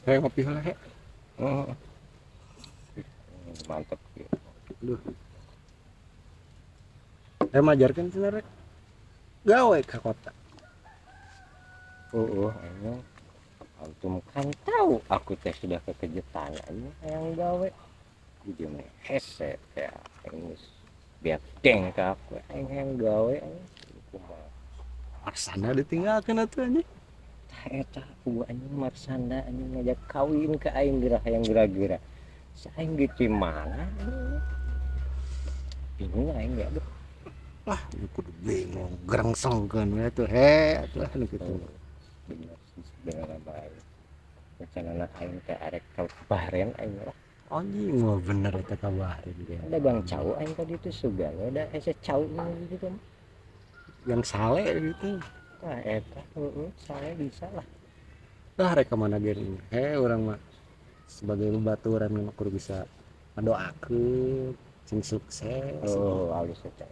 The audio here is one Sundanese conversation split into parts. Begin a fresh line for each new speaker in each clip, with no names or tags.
He, ngopi heula, he.
Oh. Mantep gitu.
Aduh. Eh, majarkeun cenah rek gawe ka kota.
Oh, anjing. Antum kan tahu aku teh sudah kekejetan, anjing, hayang gawe. Di mah hese ya, aing geus biak deng ka aku, aing hayang gawe, anjing. Kumaha?
Marsanda ditinggalkeun atuh, anjing.
Tah eta ku anjing, Marsanda anjing ngajak kawin ke aing geura hayang geura-geura. Sa aing ge di mana, anjing? Bingung aing ge, aduh.
Wah, kudu bingung, grengsengkeun we atuh, he, atuh anu kitu.
Oh, bener sih sebenarnya mah aing. Rencanana aing teh arek ka Bahrain aing lah.
Anjing, mah bener eta ka Bahrain ge.
Dagang cau aing tadi itu sugan da hese cau gitu mah.
Yang sale gitu.
Tah eta, heeh, saya bisa lah.
Lah, rek ka mana ge, he, urang mah sebagai babaturan mah kudu bisa ngadoakeun sing sukses.
Oh, halus eta.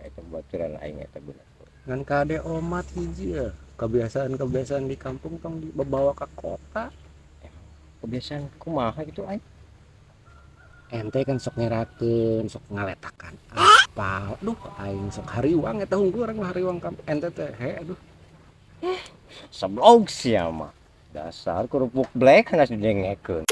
Eta baturan aing eta bener.
Ngan kade omat hiji ya, kebiasaan-kebiasaan di kampung tong dibawa ke kota.
Kebiasaan kumaha gitu aing?
Ente kan sok ngerakeun, sok ngaletakan aspal. Duh, aing sok hariwang eta hungkul, urang mah hariwang ka ente teh, he, aduh.
Sablog sia mah. Dasar kerupuk black hanas didengekeun.